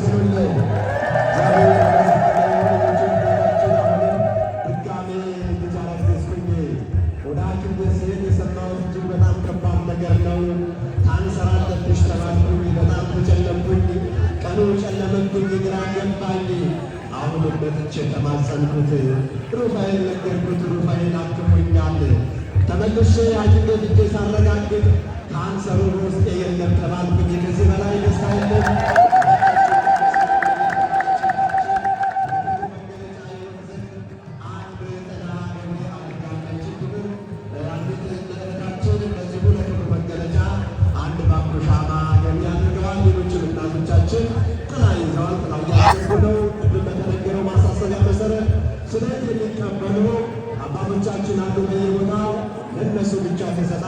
አመስግኑልን። እግዚአብሔር የተመሰገነ ይሁን። እናታችን አሁንም ድጋሜ ልጅ አረገዝኩኝ። ወደ ሐኪም ቤት ስሄድ የሰማሁት እጅግ በጣም ከባድ ነገር ነው። ካንሰር አለብሽ ተባልኩኝ። በጣም ተጨነቅኩኝ። ቀኑ ጨለመብኝ፣ ግራ ገባኝ። አሁንም መጥቼ ተማጸንኩት። ሩፋኤል ነገርኩት። ሩፋኤል አክሞኛል። ተመልሼ ሐኪም ቤት ሄጄ ሳረጋግጥ ካንሰሩ በውስጤ የለም ተባልኩኝ። ከዚህ በላይ ደስታ የለም። አንድ ጥላ ገቢ አድርጋለች። ክብር አንዲት እህታችን በዚሁ ለክብር መገለጫ አንድ ባኮ ሻማ ገቢ አድርገዋል። ሌሎችም እናቶቻችን ጥላ ይዘዋል። ጥላ እያስገቡ ነው። ቅድም በተነገረው ማሳሰቢያ መሰረት ስለት የሚቀበሉ አባቶቻችን አሉ።